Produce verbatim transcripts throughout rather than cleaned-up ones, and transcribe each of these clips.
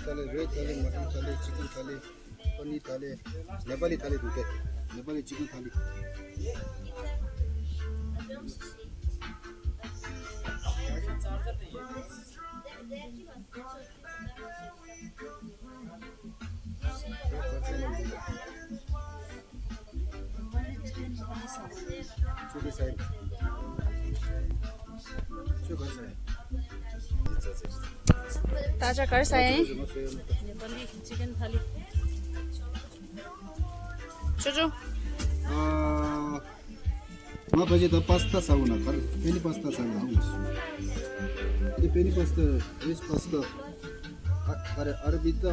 ཐ་ལི། རེཌ་ཐ་ལི། མ་ཊན་ཐ་ལི། ཅི་ཀན་ཐ་ལི། པ་ནིར་ཐ་ལི། ནེ་པ་ལི་ཐ་ལི་འདུག་སྟེ། ནེ་པ་ལི་ཅི་ཀན་ཐ་ལི། ད་ཆ་ག་རེ་ཟ་ཡིན། ནེ་པ་ལི་ཅི་ཀན་ཐ་ལི། ཅོ་ཅོ། ཨ། ང་ཕལ་ཆེར་ད་པ་སི་ཏ་ཟ་དགོས་ན། ག་རེ། པེ་ནི་པ་སི་ཏ་ཟ་དགོས་ན་ཧ་གོ་མ་སོང་། དེ་པེ་ནི་པ་སི་ཏ། ཨེ་རིས་པ་སི་ཏ། ཨ། ག་རེ། ཨ་ར་བི་ཏ་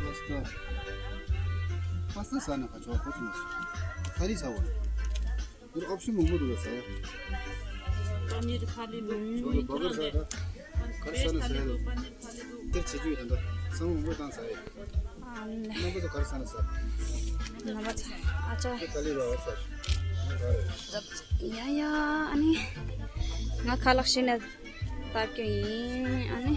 པ་སི་ཏ། པ་སི་ཏ་ཟ་ན་ག་ཅོ་ཧ་གོ་སོང་མ་སོང་། ཐ་ལི་ཟ་བ། འདིར་ཨོབ་ཤན་མང་པོ་འདུག་ཟ་ཡ། པ་ནིར་ཐ་ལི་འདུག་ཅོ་ཅོ། བར་གར་ཟ་ད། ག་རེ་ཟ་ན་ཟ་ཡ། པ་ནིར་ཐ་ལི་འདུག་དེར་བྱེད་རྒྱུ་ཡོད་ད། ད་བསམ་བློ་མང་པོ་བཏང་ཟ་ཡ། ཨ་ལེ། རྣམ་པ་ཚོ་ག་རེ་ཟ་ན་ཟ། རྣམ་པ་ཚོ། ཨ་ཅོ། ཁྱོད་ཏ་ལི་ར་བ་ཟ། ཡ་ཡ། ཨ་ནི། ང་ཁ་ལག་ཤི་ནས་ལྟ་རྒྱུ་ཡིན། ཨ་ནི།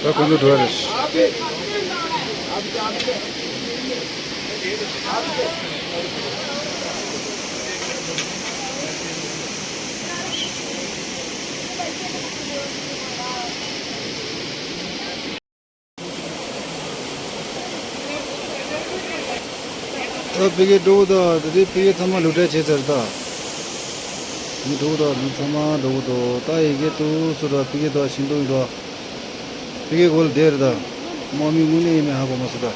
ད་ཁོང་ཚོ་འགྲོ་ཡ་རེད། ད་ཕ་གི་འགྲོ་གི་འདུག་ད་དེ་ཕ་གི་ཚང་མ་ལུས་འབྲེལ་བྱས་ཚར་ད། ངས་འགྲོ་གི་འདུག་མི་ཚང་མ་འགྲོ་གི་འདུག་ད་ཡི་གེ་འདུག་སུ་ར། ཕ་གི་འདུག་ཤིང་སྡོང་འདུག་ཕ་གི་གོལ་དེར་ད། དམག་མི་དངོས་གནས་ཡིན་མིན་ཧ་གོ་མ་སོང་ད།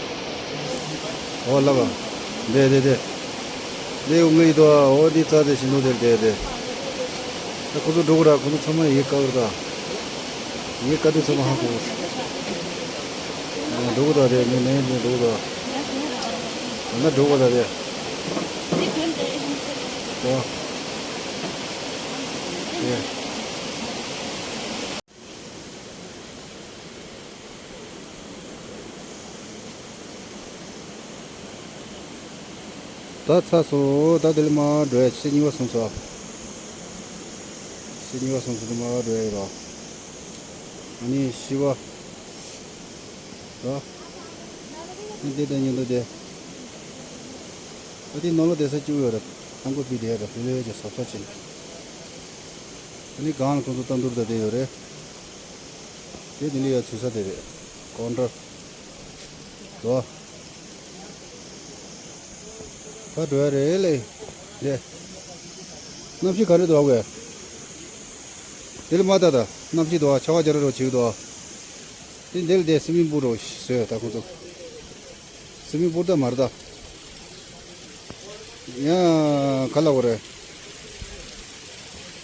འོ་ལགས་པ། དེ་དེ་དེ། དེ་འོ་ངའི་དོ། འོ་དེ་རྩ་དེ་ཤིང་སྡོང་དེར་དེ་དེ། ད་ཁོ་ཚོ་འགྲོ་གི་ར། ཁོ་ཚོ་ཚང་མ་ཡི་གེ་བཀག་གི་ར་ད། ཡི་གེ་བཀག་དུས་ཚང་མ་ཧ་གོ། འགྲོ་གི་ད་དེ་ནས་ནས་འགྲོ་གི་ད། ད་འགྲོ་གི་ད་དེ། འོ། དེ། ད་ཚར་སོང་། ད་དེ་ལས་མར་འགྲོ་ཡ། ཕྱི་གཉིས་པ་སོང་ཙང་། ཕྱི་གཉིས་པ་སོང་ཙང་དེ་མར་འགྲོ་ཡ་ཡོད་ར། ཨ་ནི་བཞི་པ། ད། ཨ་དེ་དང་མཉམ་དུ་དེ། ཨ་དེ་ནང་ལོགས་བསྡད་ས་གཅིག་པོ་ཡོད་རེད། ཨང་ཀོ་པི་དེ་ཡ་ར་བེ་ལེ་ཅེ་སོབ་སོབ་ཅིག་ཨ་ནི་སྒང་ལ་ཁོང་ཚོ་ལྟ་འདུར་ད་དེ་ཡོད་རེད། དེ་དེ་ནས་ཡ་ཚུད་ས་དེ་རེད། ཀོན་ཊར། དོ། ད་འགྲོ་ཡ་རེད་ལེ། ལེ། གནམ་གཤིས་ག་རེ་འདུག་ཨ་ཝེ། དེ་ལ་མ་ལྟ་ད། གནམ་གཤིས་འདུག་ཨ། ཆར་པ་རྒྱག་ར་རོ་བྱེད་ཀྱི་འདུག་ཨ། དེ་འདི་ལ་དེ་སི་མིང་པུལ་རོ་བཟོས་ད་ཁོང་ཚོ། སི་མིང་པུལ་ད་མ་རེད་ད། ཡང་ག་ལ་བ་རེད།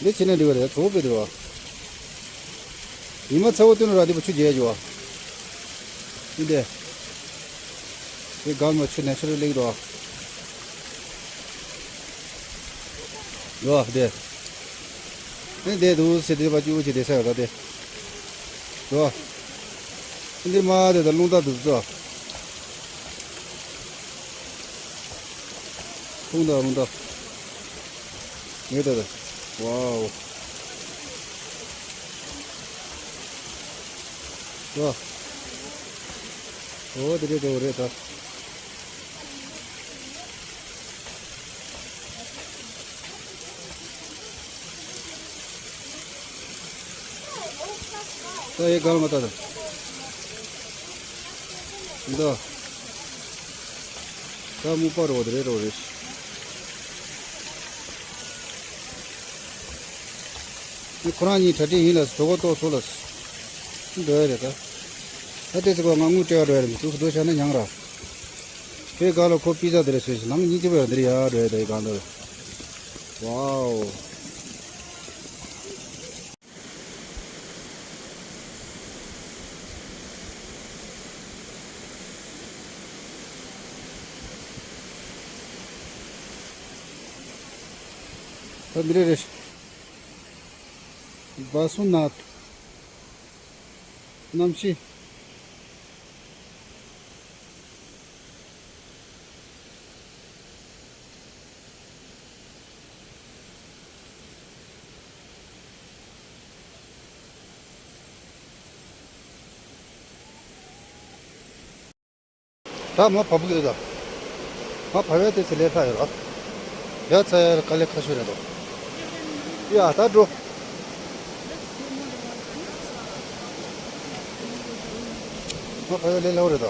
འདི་ཕྱི་ནས་འདྲི་བ་རེད། གཙོ་བོ་དཔེ་འདྲི་བ། ཉི་མ་ཚ་བོ་སྟོན་ར་འདི་པ་ཆུ་རྒྱས་ཡོད་བ། འདི་འདི། འདི་སྒང་མ་ཆུ་ནེ་ཆུ་རལ་ལེགས་འགྲོ་བ། ཡོད་བ་འདི། འདི་འདི་འདུག་སེ་འདི་པ་ཅུ་ཅི་འདི་ས་ཡོད་ར་འདི། འདུག་བ། འདི་མ་འདི་ད་རླུང་རྟ་འདུག་འདུག་བ། ཁུངས་དང་རུང་དང་། ངེས་དང་དང་། ཝའོ། ཝ། ཨོ་དེ་རེད་དེ་རེད་ད། ད་ཡེ་གལ་མ་ད་ད། འདི། ད་སྨུག་པ་རོ་དེ་རེད་རོ་རེད། ཁོ་རང་གཉིས་གྲ་སྒྲིག་ཡིན་ལ་གྲོད་ཁོག་ལྟོགས་སོང་ལ། འགྲོ་ཡ་རེད་ད། ད་ལྟའི་ཚེ་གོ་ང་དངུལ་སྤྲད་ག་འགྲོ་ཡ་རེད། མི་ཚུགས་སུ་འགྲོ་བྱ་ན་ཉང་ར། ཁྱོད་ག་ལ་ཁོ་པི་ཛ་དེ་རེད་ཟོས་ནང་གཉིས་ཅི་བས་འདིར་ཡ་འགྲོ་ཡ་ད་ཡི་གང་འདུག་ཝའོ། ད་འདི་རེད་རེད། བ་སུ་ནཱ་ཐ། གནམ་གཤིས། ད་མ་བབས་ཀྱི་རེད་ད། མ་བབས་ཡ་དེ་ཚེ་ལས་སླ་ཡོད་ར། ཡ་ཚ་ཡ་དཀའ་ལས་ཁག་ཤོས་རེད་དོ། ཡ་ད་འགྲོ། མ་བབས་ཡ་ལས་སླ་བོ་རེད་དོ།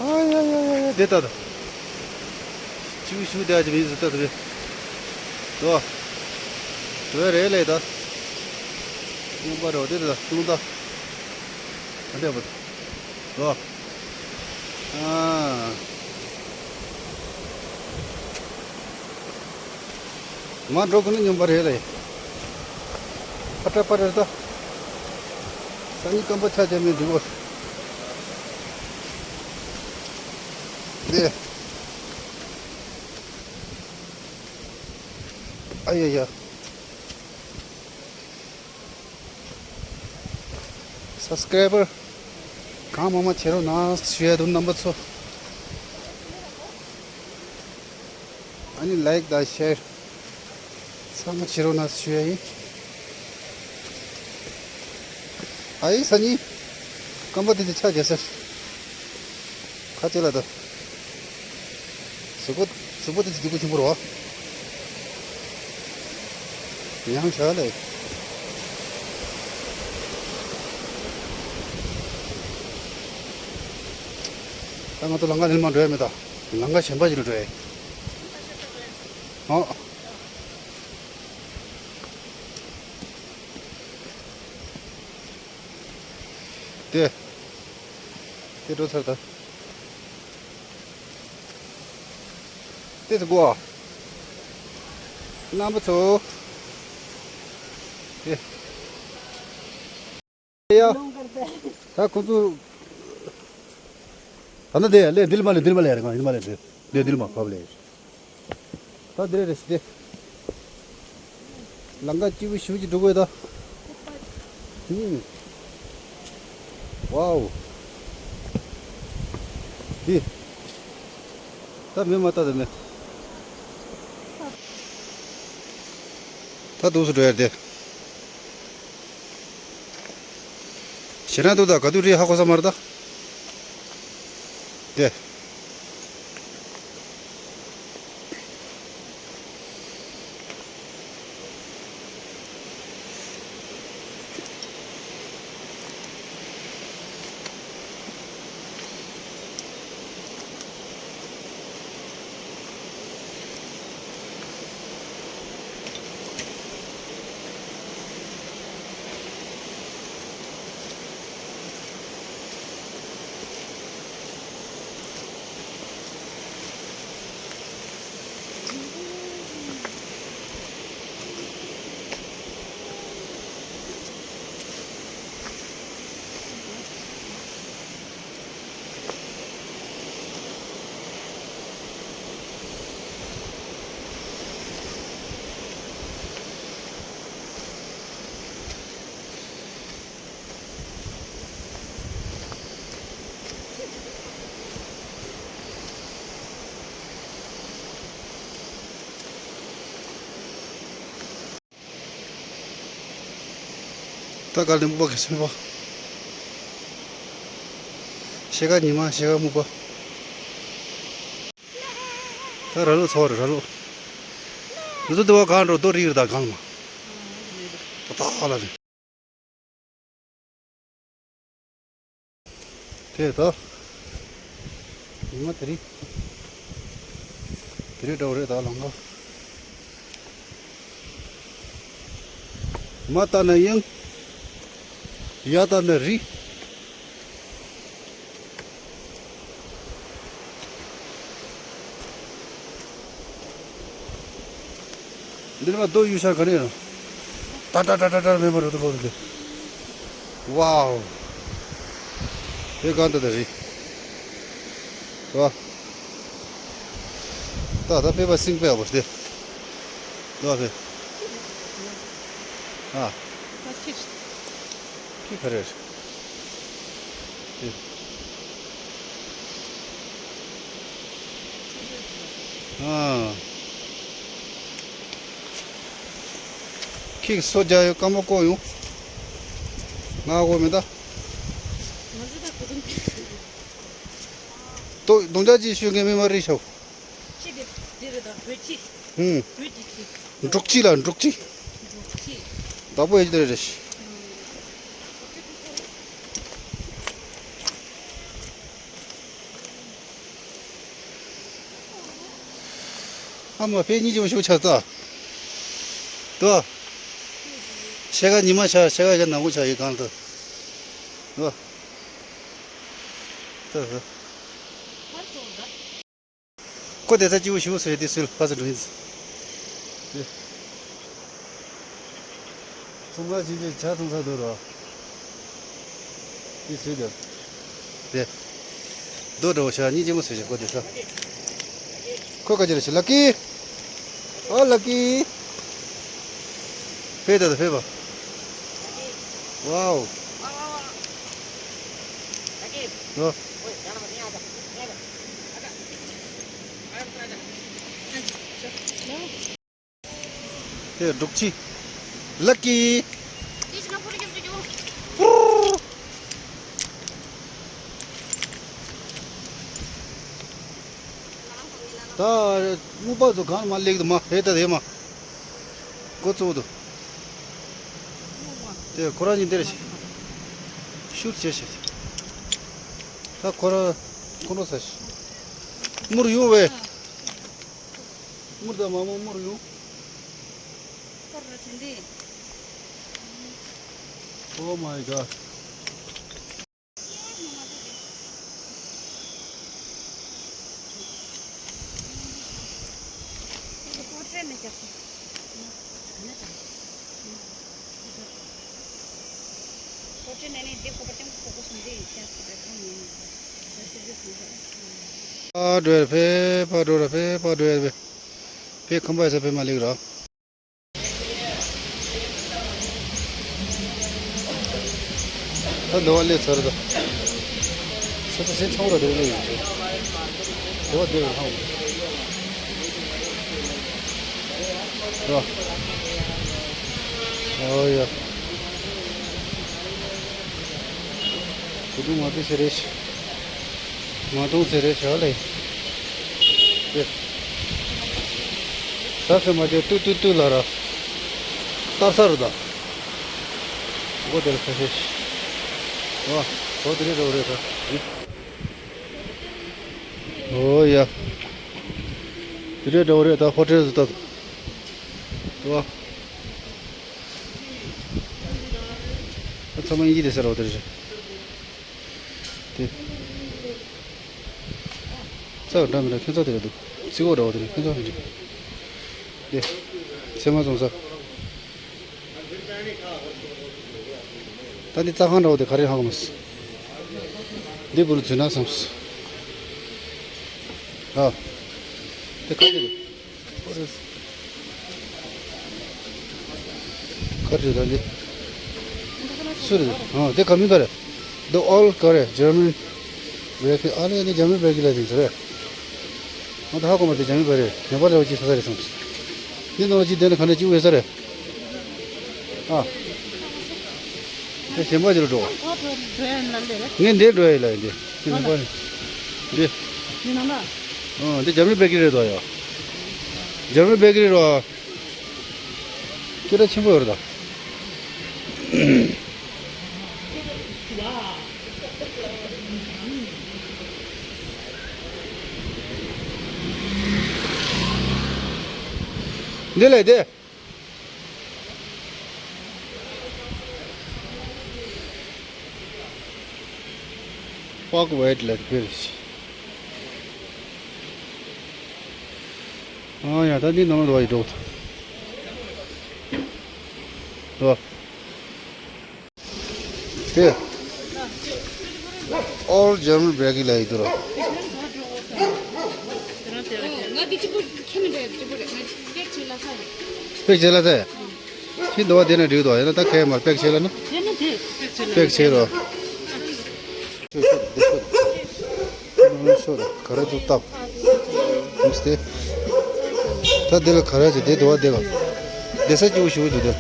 ཨ་ཡ་ཡ་ཡ་ཡ་དེ་ལྟ་དོ། ཅིའུ་ཤུ་དེ་ཨ་ཅི་མི་ཟི་ལྟ་དོ་བས། དོ། དོ་རེད་ལས་ད། སྟོང་པ་རོ་དེ་ལྟ་སྟོང་ད། ད་འདྲ་བོ། དོ། ཨ། མ་འགྲོ་གི་ནི་སྙོམས་པ་རེད་ལས། ཕ་ཏྲ་པ་རེད་ད། སང་ཉིན་སྐམ་པ་ཆ་ཅན་མི་འདུག་གོ། དེ། ཨ་ཡ་ཡ། སབ་སི་ཀྲའི་བར་གང་མང་མང་བྱེད་རོགས་གནང་ཞུ་ཡ་འདུག་རྣམ་པ་ཚོ། ཨ་ནི་ལའིག་དང་ཤེར་ཚང་མ་བྱེད་རོགས་གནང་ཞུ་ཡ་ཡིན། ཨ་ཡི་སང་ཉིན་སྐམ་པ་དེ་ཚོ་ཆ་རྒྱས་ཟེར། ཁ་ཆེ་ལ་ད། གཟུགས་པོ་གཟུགས་པོ་དེ་ཚོ་སྡུག་གུ་ཆེན་པོ་རེད་བ། ཡང་ཞག་ལས། ད་ང་ཚོ་ལམ་ཁ་ནས་མར་འགྲོ་ཡ་མེད་ད། ལམ་ཁ་གཞན་པ་ཞིག་ལ་འགྲོ་ཡ་ཡིན། ཨོ། དེ། དེ་འགྲོ་ཚར་ད། དེ་ཚོ་གོ། རྣམ་པ་ཚོ། དེ། ཡ། ད་ཁོ་ཚོ། ད་ནི་དེ་ལས་འདིལ་མ་ལས་འདིལ་མ་ལས་རེད་གང་འདིལ་མ་ལས་འདིལ་ལས་འདིལ་མ་བབ་ལས། ད་འདི་རེད་རེད་ཟེར་ཏེ། ལམ་ཁ་སྐྱིད་པོ་ཞེ་པོ་ཅིག་འགྲོ་གི་ཡོད་ད། ཧུམ། ཝའོ། འདི། ད་མེད་མ་ད་ད་མེད། ད་འདུག་སེ་འགྲོ་ཡ་རེད་དེ། ཞེ་ན་འདུག་ད་ག་དུས་རེད་ཧ་གོ་ས་མ་རེད་ད། དེ། ད་ག་ལེ་སྨུག་པ་གི་སེམས་པ། ཤེལ་དཀར་ཉི་མ་ཤེལ་དཀར་སྨུག་པ། ད་ར་ལུག་ཚོ་ར་ལུག་འདི་ཚོ་དེ་བ་གང་འགྲོ་རྡོ་རིག་རེད་ད་གང་མ། ད་ད་ཧ་ལ་རེད། དེ་ད། ཉི་མ་དེ་རིང་། དེ་རིང་འདྲ་བོ་རེད་ད་ལམ་ཁ། མ་ལྟ་ན་གཡང་། ཡ་ལྟ་ན་རི། འདིར་མ་རྡོ་གཡུག་ཤར་ག་ནས་རང་། ཏ་ཏ་ཏ་ཏ་ཏ་མེད་པར་རུ་ཏུ་ཁོ་ཏུ་ཏེ། ཝའོ། དེ་གང་ལྟར་དེ་རེད། ཝ། ད་ད་ཕེ་པ་སིང་པེ་བོ་སྟེ། ལོ་ཕེ། ཨ། ཁི་ཁ་རེ། ཨ། ཁྱེད་སོ་རྒྱག་ཡོད་ཀ་མོ་ཀོ་ཡོང་། ང་གོ་མེད་ད། ང་ཚོ་ད་གོ་དུང་། དོ་དོང་ཅག་ཅིག་ཤོད་མཁན་མི་མ་རེད་ཤག་ཅི་དེ་དེ་རེད་ད་བོད་ཅི། ཧུམ། བོད་ཅི་ཅི། འབྲུག་ཅི་ལ་འབྲུག་ཅི། འབྲུག་ཅི། བདག་པོ་ཡོད་ཀྱི་རེད། ཨ་མ་ཕའི་གཉིད་ཅིག་ཤུགས་ཆགས་ད། དོ། ཤེལ་ཁ་ཉི་མ་ཆགས་ཤེལ་ཁ་ཡ་ནང་ཁུག་ཆགས་ཡི་གང་དུ། དོ། དོ། ཁོ་དེ་ཚ་སྐྱིད་པོ་ཞུ་ཟེར་དེ་སུས་ལ་ཕ་ཚ་འགྲོ་ཡིན། ཚོང་ཁང་ཕྱིན་ཆད་ཇ་འཐུང་ས་འདུག་རོ། དེ་སུས་འདུག་དེ། རྡོ་འདྲ་བོ་ཤ་གཉིས་ཅན་མོ་ཟེར་ཞིག་ཁོ་དེ་ས། ཁོ་ཁ་ཅིག་རེ་ཞིག་ལ་ཀི། ཨ་ལ་ཀི། ཕེབས་ད་ད་ཕེབས་པ། ཝའོ། ཨོ། དེ་འབྲུག་ཆི། ལ་ཀི། ད་སྨུག་པ་ཚོ་གང་ལ་མ་སླེབས་འདུག་མ་ཧེ་ད་དེ་མ། འགོ་བཙུགས་འདུག་དེ་ཁོ་རང་གཉིས་འདིར་ཤུགས་ཆེ་ཤེ། ད་ཁོ་རང་ཁོང་ཁྲོ་ཟ་ཤེ། དམུར་ཡོང་བས། དམུར་དང་མ་མོ་དམུར་ཡོང་། Oh my god. ཕར་འགྲོ་ཡ་ཕེ་ཕར་འགྲོ་ར་ཕེ་ཕར་འགྲོ་ཡ་ཕེ། ཕེ་ཁང་པ་ས་ཕེ་མ་ལེགས་ར། ད་འདི་བ་ལས་ཚར་ད། ས་ད་སེ་ཆང་ར་དེ་ལས་ཡིན་ཚེ། འདི་བ་དེ་ར་ཧང་། ར། ཨོ་ཡ། ཁུ་ཏུ་མ་ཏི་སེ་རེ་ཤི། མ་གཏོང་ཟེར་རེ་བྱ་ལེ། ཏེ། ཟ་ཟེར་མ་བྱས་ཏུ་ཏུ་ཏུ་ལ་ར། སྟག་ས་རུ་ད། མགོ་དེ་ལ་ཁ་ཤས་ཤིག་ཨོ། ཨོ་དེ་རེད་འགྲོ་རེད་ད། ཨོ་ཡ། དེ་རེད་འགྲོ་རེད་ད་ཧོ་ཊེལ་ཟིག་ད། ཨོ། ཨ་ཚང་མ་ཡིན་གྱི་དེ་ཟེར་རོ་དེ་རེད། དེ། རྩ་བ་འདྲ་མི་འདྲ་ཁྱོད་རྩ་དེ་རེད་འདུག་རྩིག་འོག་འདྲ་བ་དེ་རེད་ཁྱོད་རྩ་མི་འགྲིག་དེ། ཚེར་མ་བཙོང་ས། ད་འདི་རྩྭ་ཁང་འདྲ་བ་དེ་ག་རེ་ཧ་གོ་མ་སོང་། འདི་བུ་ལ་འཛུལ་ན་བསམས། ཨ། དེ་ག་རེ་རེད། ཁ་བྲིས་དང་འདི། སུ་རེད། ཨ་འདི་ག་མིན་ག་རེད། འདི་ཨོལ་ག་རེད་ཇར་མན། བེ་ཀི་ཨ་ལེ་འདི་ཇར་མན་བེ་ཀི་ལ་ཡིན་ཟེར། ང་ད་ཧ་གོ་མ་དེ་ཇར་མན་བེ་རེད་ཉན་པ་ལས་བ་ཅི་ས་ས་རེད་བསམས། འདི་ནང་ལ་ཅི་བསྡད་ན་ག་འདྲ་ཅི་འོས་ས་རེད། ཨ། དེ་གཞན་པ་ཅི་ལ་འགྲོ། ངས་འདིར་འགྲོ་ཡ་ཡིན་ལ་ཡིན་འདི། འདི་ནང་པ་ནི། འདི། འདི་ནང་ལ། ཨ་འདི་ཇར་མན་བེ་ཀི་རེད་དོ་ཡ། ཇར་མན་བེ་ཀི་རེད་རོ། སྐད་གྲགས་ཆེན་པོ་ཡོད་རེད་ད། འདི་ལས་འདི། པག་ཝེཊ་ལ་ཕེར་ཤི། ཨ་ཡ་ད་འདི་ནང་ལ་འགྲོ་བ་ཡི་འགྲོ། འགྲོ། དེ། ཨོལ་ཇར་མན་བེ་ཀི་ལ་ཡི་འདུག་རོ། ང་འདི་གཅིག་པུ་ཁྱེར་ནས་འགྲོ་ཡ་གཅིག་པུ་རེད། ང་པེག་བྱེད་ལ་ས་ཡ། པེག་བྱེད་ལ་ས་ཡ། ཁྱི་འདུག་བ་དེ་ནས་འགྲིག་འདུག་ཡིན་ན་ད་ཁའི་མར་པེག་བྱེད་ལ་ན། དེ་ནི་དེ། པེག་བྱེད་རོ། ཤོད་ཤོད་འདི་ཤོད། ཤོད་ག་རེ་འདུག་སྟབས། མིས་ཏེ། ད་འདི་ལ་ག་རེ་བྱེད་དེ་འདུག་བ་དེ་ག་བསྡད་ས་སྐྱིད་པོ་ཞིག་འདུག་དེ།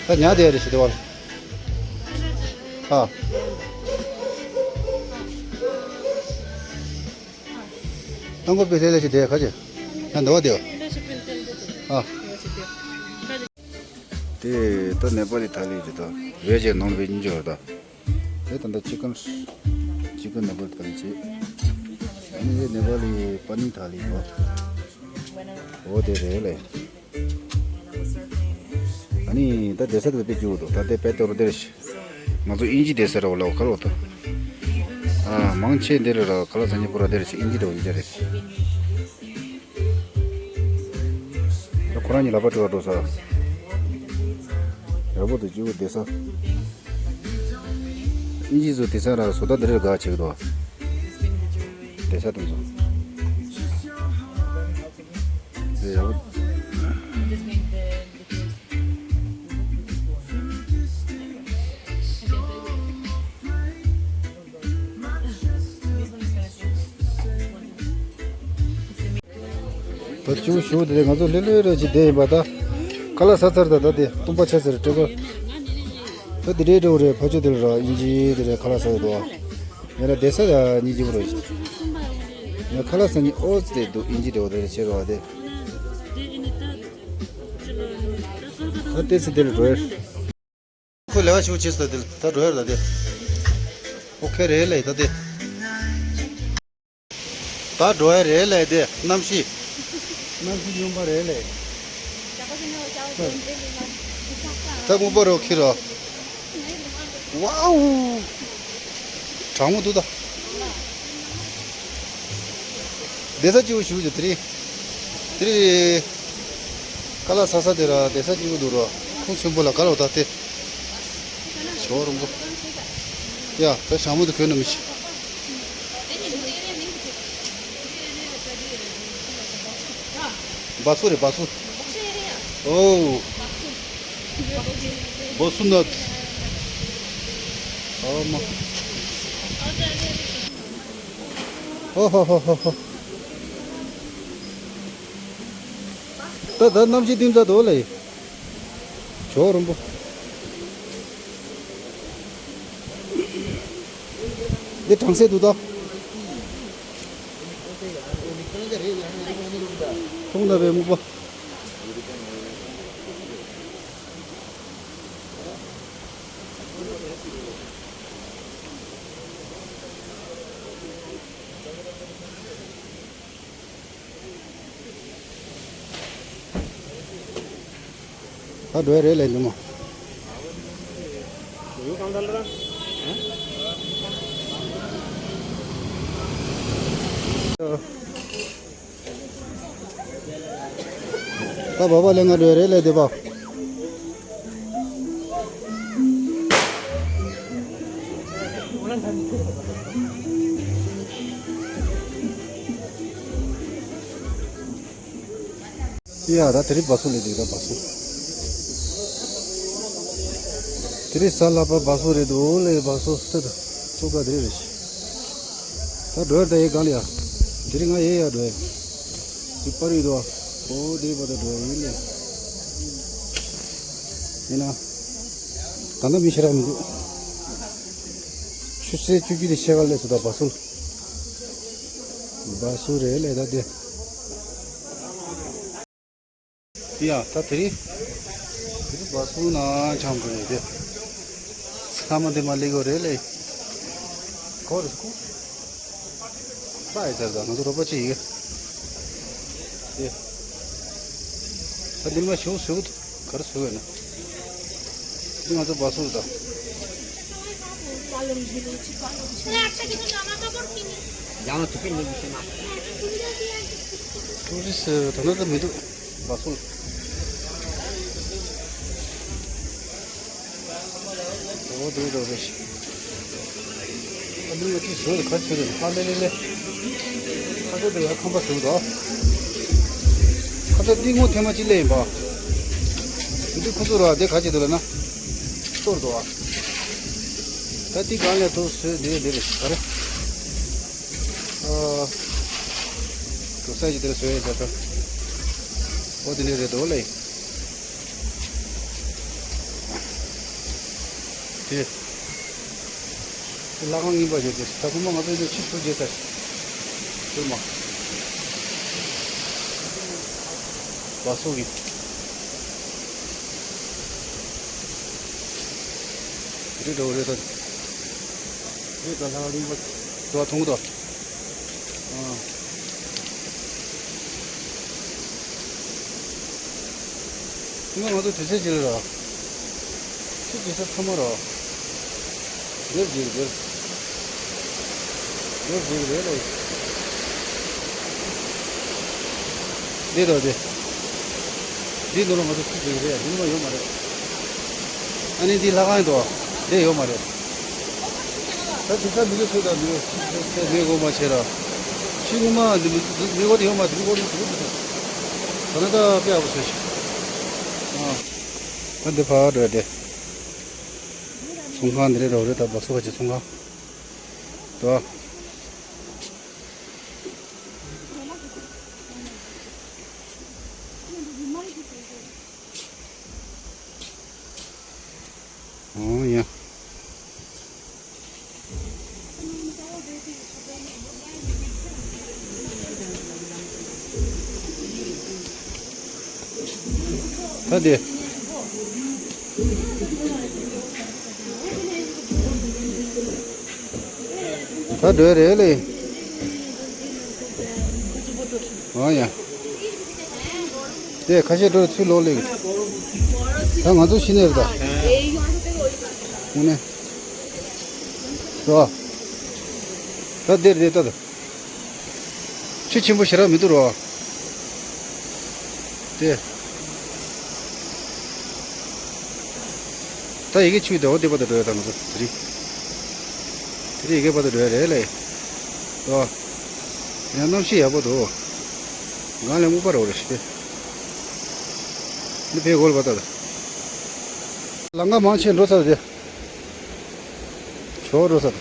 ད་ཉལ་བསྡད་ཡ་རེད་ཞེས་དེ་བ་ལ། ཨ། ཨང་གོ་པི་ལྷེ་ལེ་ཞིག་དེ་ཁ་ཅིག་ཡང་འདི་བ་དེ། ཨ། དེ་ད་ནེ་པ་ལི་ཐ་ལི་རེད་ད། བེ་ཇེ་ནོན་བེ་ཇི་འཇོག་ད། དེ་ད་ད་ཅི་ཀན་ཅི་ཀན་ནེ་པ་ལི་ཐ་ལི་བྱེད། ཨ་ནི་དེ་ནེ་པ་ལི་པ་ནི་ཐ་ལི་ཡོད། འོ་དེ་རེད་ལེ། ཨ་ནི་ད་བསྡད་ས་དེ་དཔེ་སྐྱིད་པོ་འདུག་ད་དེ་དཔེ་སྟོར་དེར་ཤི། ང་ཚོ་དབྱིན་ཇི་བསྡད་ས་ར་བ་ལ་བ་ཁ་ལོ་ད། ཨ་མང་ཆེ་འདིར་ར་ཁ་ལག་ཟ་མཁན་པོ་ར་དེར་ཤི་དབྱིན་ཇི་འདྲ་བོ་ཡིན་ཅ་རེད། ད་ཁོ་རང་གཉིས་ལག་པ་སྤྲོད་པར་འགྲོ་ས། ཡག་པོ་འདུག་སྐྱིད་པོ་བསྡད་ས། དབྱིན་ཇི་ཚོ་བསྡད་ས་ར་བཟོ་ལྟ་འདི་རེད་དགའ་བྱེད་ཀྱི་འདུག་བསྡད་ས་དེ་ཚོ། དེ་ཡག་པོ། ད་ཅུང་ཞུ་དེ་ང་ཚོ་ལྷོད་ལྷོད་རེ་ཅིག་བསྡད་ཡིན་པ་ད། ཁ་ལག་ཟ་ཚར་ད་ད་དེ་སྟོང་པ་ཆ་ཚར་སྤྲོད་པ། ད་དེ་འདྲའི་འགྲོ་རེད་ཕ་ཆོས་དེ་ལ་ར་དབྱིན་ཇི་དེ་རེད་ཁ་ལག་ཟ་ཡོད་དོ། ཡང་ན་བསྡད་ས་ཡ་གཉིས་ཀྱི་རོ། ཡང་ཁ་ལག་ཟ་ནི་ཨོ་ཙི་དེ་འདུག་དབྱིན་ཇི་འདྲ་བོ་དེ་རེད་བྱེད་རོགས་དེ། ད་ལྟའི་ཚེ་དེ་ལ་འགྲོ་ཡ། ཁོས་ལས་ཀ་ཞུ་བྱེད་ས་དེ་ལ་ད་འགྲོ་ཡ་ར་དེ། ཨོ་ཁེ་རེད་ལེ་ད་དེ། ད་འགྲོ་ཡ་རེད་ལེ་དེ་གནམ་གཤིས། གནམ་གཤིས་སྨྱོན་པ་རེད་ལེ། ད་སྔོན་པ་རོ་ཁྱི་རོ། ཝའུ། གྲང་མོ་འདུག་ད། བསྡད་ས་གཅིག་པུ་ཞུ་རྒྱུ་དེ་རེད། དེ་རེད། ཁ་ལག་ཟ་ས་དེ་ར་བསྡད་ས་གཅིག་པུ་འདུག་རོ། ཁོང་ཆེན་པོ་ལ་ག་རོ་ད་དེ། ཞོ་རོང་པོ། ཡ་ད་ཞྭ་མོ་དེ་གོན་ན་མི་ཤེས། བ་སུ་རེད་བ་སུ། ཨོ། བ་སུ་ནོད། ཨོ་མ། ཧོ་ཧོ་ཧོ་ཧོ་ཧོ། ད་ད་གནམ་གཤིས་གཏིང་ཟབ་འདུག་ལེ། ཇོ་རོང་པོ། འདི་གྲང་སེ་འདུག་ད། མཐོང་ད་པའི་སྨུག་པ། ད་འགྲོ་ཡ་རེད་ལས་འདུག་མ། ད་བ་བ་ལས་ང་འགྲོ་ཡ་རེད་ལས་འདུག་པ། ཡ་ད་དེ་རིང་བ་སུ་ལས་འདུག་ད་བ་སུ། དེ་རིང་གཟའ་ལྷག་པ་བ་སུ་རེད་འདུག་ལས་བ་སུ་ལྟ་ད་སུ་ག་དེ་རིང་རེད་ཤི། ད་འགྲོ་ཡ་ད་ཡའི་སྒང་ལ་ཡ། དེ་རིང་ང་ཡའི་ཡ་འགྲོ་ཡ། དེ་པར་ཡོད་དོ། ཨོ་དེ་པར་ད་འགྲོ་ཡ་ཡིན་ལས། ཡིན་ན། ད་ལྟ་མི་ཤེས་ར་མི་འདུག་ཆུ་ཚོད་བཅུ་གཅིག་དེ་ཤེས་ག་ལས་སུ་ད་བ་སུ། བ་སུ་རེད་ལས་ད་དེ། ཡ་ད་དེ་རིང་། དེ་རིང་བ་སུ་ན་འཆམ་གི་རེད་དེ། ཚང་མ་དེ་མ་ལེགས་གོ་རེད་ལས། གོ་རེད་ཁོ། ལྷ་ཡི་ཚར་ད་ང་ཚོ་རོགས་པ་ཅིག་ཡིན། ཨེ། ད་འདི་མ་ཞུ་ཞུ་ག་རེ་ཞུ་ཡོད་ན། འདི་ང་ཚོ་བ་སུ་ད། ཡང་ཐུག་གི་མི་འདུག་ཤེས་ན། ཊུ་རི་སི་ད་ནི་ད་མི་འདུག་བ་སུ། འོ་དེ་འདྲ་རེད། ཨ་ནི་ང་ཅིག་བཟོས་རེད་ག་བྱེད་རེད་ཨ་ལེ་ལེ་ལེ། ཁ་ཚ་དེ་ཡང་ཁམས་པ་བཟོས་འདུག་ཁ་ཚ་འདི་སྔོ་ཐེངས་མ་གཅིག་སླེབས་ཡིན་པ། འདི་ཁོ་ཚོ་ར་དེ་ག་བྱེད་འདུག་ལབ་ན། གཏོར་འདུག་ཨ། ད་འདི་གང་ལས་ཐུག་བཟོས་འདི་འདི་རེད་ག་རེ། ཨ། གོ་ས་ཅིག་དེར་བཟོས་ཡིན་ད་ད། འོ་དེ་འདྲ་རེད་འདུག་ལེ། དེ། དེ་ལྷ་ཁང་རྙིང་པ་ཞིག་དེ་ད་ཁོ་མོ་ང་ཚོ་འདི་ཕྱིར་ཚུར་རྗེས་ཚར། ཚུར་མ། བ་སོགས་ཀྱི། རི་འདྲ་བོ་རེད་ད། རི་ད་ལྷ་རིང་པོ་དུ་བ་མཐོང་གི་འདུག་ཨ། ང་ང་ཚོ་དུས་ཚོད་ཅིག་རེད་ར། ཁྱི་ཅིག་ས་ཚང་མ་ར། འདིར་འཇིག་འདིར། འདིར་འཇིག་རེད་ལ། འདི་དང་འདི། འདི་ནང་ལ་ང་ཚོ་ཁྱི་འཇིག་རེད། འདི་ནང་ཡོད་མ་རེད། ཨ་ནི་འདི་ལྷ་ཁང་ཡིན་དོ། འདི་ཡོད་མ་རེད། ད་དེ་ཚ་མི་ཚོ་ཚོད་ད་མི་ཚོད་མི་དགོས་མ་བྱས་ར། ཁྱི་ངོ་མ་འདི་མི་མི་གོ་དེ་ཡོད་མ་འདི་མི་གོ་ནི་དུ་དུ། ད་ན་ད་དཔེ་ཨ་བོ་ཚོད་ཤིག་ཨ། ད་འདི་ཕ་འགྲོ་དེ། ཚོང་ཁང་འདི་རེད་རོགས་རེད་ད་བ་སོ་བ་ཅི་ཚོང་ཁང་། དོ། ཨོ་ཡ། ད་དེ། ད་འགྲོ་རེད་ལེ། ཨོ་ཡ། དེ་ཁ་ཤས་འགྲོ་ཚུར་ལོག་ལེ། ད་ང་ཚོ་ཤི་ནས་རེད་ད། དངོས་གནས། རོ། ད་འདིར་འདིར་ལྟ་དང་། ཆུ་ཆེན་པོ་ཞེ་དྲག་མི་འདུག་རོ། དེ། ད་ཡི་གེ་ཆུ་དེ་འོ་དེ་བར་དུ་འགྲོ་ཡ་དང་ང་ཚོ་དེ་རིང་། དེ་རིང་ཡི་གེ་བར་དུ་འགྲོ་ཡ་རེད་ལེ། རོ། ཡང་གནམ་གཤིས་ཡག་པོ་འདུག་གང་ལས་སྨུག་པ་རོ་རེ་ཞིག་དེ། འདི་ཕེ་གོལ་བ་ད་ད། ལམ་ཁ་མང་ཆེ་འགྲོ་ཚར་དེ། ཆོག་འགྲོ་ས་དང་།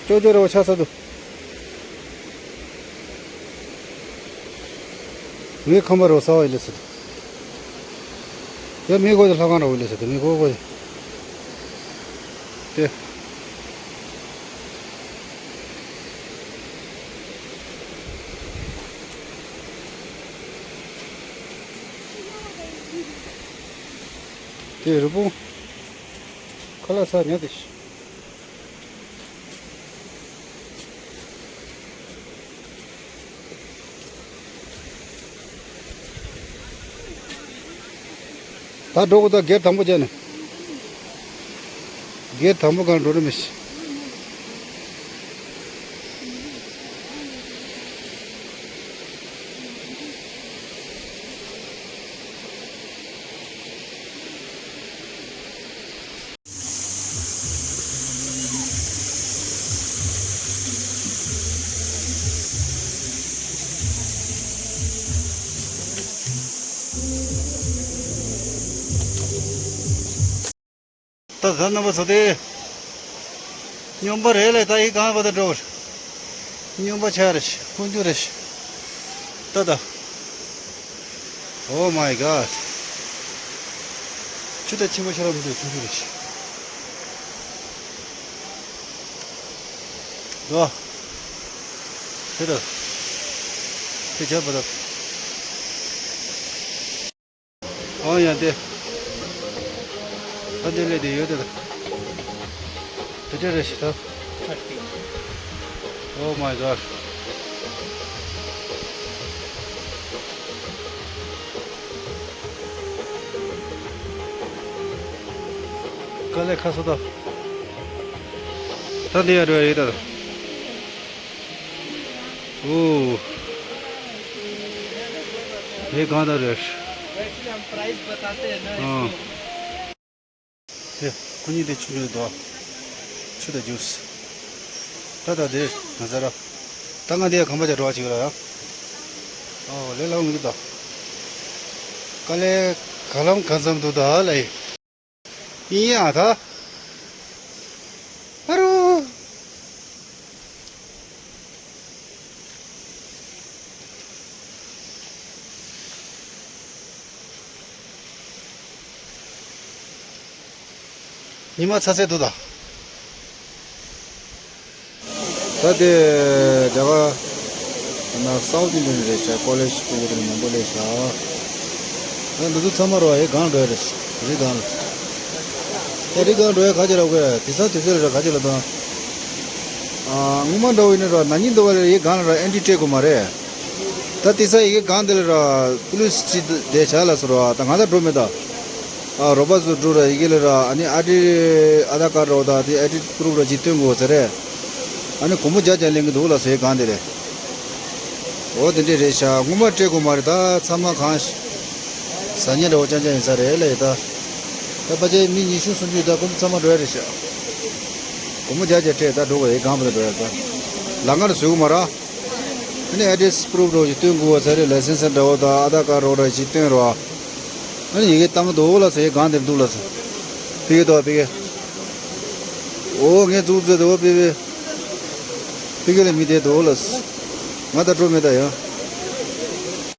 ཅོ་ཅོ་རེ་བ་ཆགས་ས་དུ། ངའི་ཁང་པ་རོ་ས་བ་ཡི་ལེ་ས་དུ། ཡ་མི་གོ་དེ་ལྷ་ཁང་རོ་བ་ལེ་ས་དུ་མི་གོ་གོ་དེ། དེ། དེ་རི་བོང་། ཁ་ལག་ཟ་ཉལ་དེ་ཤི། ད་འགྲོ་གི་ད་སྒེར་དང་པོ་བྱས་ནས། སྒེར་དང་པོ་གང་འགྲོ་རེ་མི་ཤི། ད་ད་རྣམ་པ་ཚོ་དེ། སྨྱོན་པ་རེད་ལས་ད་ཡི་གང་བ་ད་འགྲོ། སྨྱོན་པ་ཆ་རེ་ཤི་ཁུང་ཆུ་རེ་ཤི། ད་ད། Oh my God. ཆུ་ད་ཆེན་པོ་ཤར་བ་མི་འདུག་ཆུང་ཆུང་རེད། དོ། དེ་ད། དེ་བྱ་བ་ད། ཨོ་ཡ་དེ། ད་དེ་ལས་དེ་ཡོད་དེ་ད། དེ་དེ་རེད་ཤི་ད། Oh my God. དཀའ་ལས་ཁག་སོ་ད། ད་འདི་ཡ་འགྲོ་ཡ་ཡོད་ད། ཨོ། དེ་གང་ད་རེད། ཨ། དེ་ཁོ་གཉིས་དེ་ཆུ་རེད་དོ། ཆུ་དང་ཇུས། ད་ད་དེ་ང་ཚ་ར། ད་ང་དེ་གང་པ་ཅག་འགྲོ་བ་ཅིག་ར་ཡ། ཨོ་ལས་ལ་འོང་གི་ད། དཀའ་ལས་ག་ལམ་གང་འཚམ་འདུག་ད་ལ་ཡི། ཡིན་ཡ་ད། ཨ་རོ། ཉི་མ་ཚ་ཚད་འདུག་ད། ད་དེ་རྒྱ་གར་ ན་སའུ་ཐི་ཨིན་ཌི་ཡན་རེད་ཤག་ཀོ་ལེ་ཇི་སྤུ་གུ་དེ་མང་པོ་སླེབས་ཤག་ཨ་འདི་ཚོ་ཚང་མ་རོ་ཨེ་གང་འགྲོ་ཡ་རེད། རི་གང་ལ། ཨེ་རི་གང་འགྲོ་ཡ་ག་ཅི་ར་གོ་ཡ་དེ་ས་དེ་ཚོ་ལ་ར་ག་ཅི་ལ་དང་། ཨ་སྔོན་མ་འདྲ་བོ་ཡིན་ན་ར་ན་ནིང་འདྲ་བོ་ལ་ཡི་གང་ལ་ར་ཨེན་ཊི་སྤྲད་དགོས་མ་རེད། ད་དེ་ས་ཡི་གེ་གང་དེ་ལ་ར་པུ་ལིས་ཅི་དེ་བྱ་ལ་སོ་ར་ད་ང་ད་འགྲོ་མེད་ད། ཨ་རོ་པ་ཚོ་འགྲོ་ར་ཡི་གེ་ལ་ར་ཨ་ནི་ཨ་ཏི་ཨ་དྷར་ཀར་རོ་ད་དེ་ཨ་ཏི་པུ་རུབ་ར་ཅིག་སྟོན་དགོས་ཟེར་རེད། ཨ་ནི་སྒོར་མོ་བརྒྱ་བརྒྱ་ལེན་གི་འདུག་ལ་སོ་ཡི་གང་དེ་ལས། འོ་དེ་འདྲས་རེད་ཤག་སྔོན་མ་སྤྲད་དགོས་མ་རེད་ད་ཚང་མ་གང་ཟ་ཉེ་འདྲ་བོ་ཅང་ཅང་ཡིན་ས་རེད་ལ་ཡི་ད། ད་ཕལ་ཆེར་མི་ཉི་ཤུ་སུམ་ཅུ་ཡོད་ད་ཁོ་ཚོ་ཚང་མ་འགྲོ་ཡ་རེད་ཤག་སྒོར་མོ་བརྒྱ་བརྒྱ་སྤྲད་ད་འགྲོ་དགོས་ཡི་གང་བ་ད་འགྲོ་ཡ་ད། ལ་ང་ར་བཟོས་གོ་མ་ར། ཨ་ནི་ཨེ་ཌི་རེ་སི་པུ་རུབ་རོ་ཞིག་སྟོན་དགོས་བ་ཟེར་རེད་ལའི་སེན་སི་འདྲ་བོ་དང་ཨ་དྷར་ཀར་རོ་འདྲ་ཞིག་སྟོན་རོགས། ཨ་ནི་ཡི་གེ་བཏང་གི་འདུག་ལ་ཟེར་ཡི་གང་དེར་འདུག་ལ་ཟེར། ཕི་གེ་དོ་ཕི་གེ། འོ་ངས་འཛུགས་བཟོས་འདུག་ཕི་གེ། ཕི་གེ་ལ་མི་དེ་འདུག་ལ་ཟེར། ང་ད་སྤྲོ་མེད་ད་ཡང་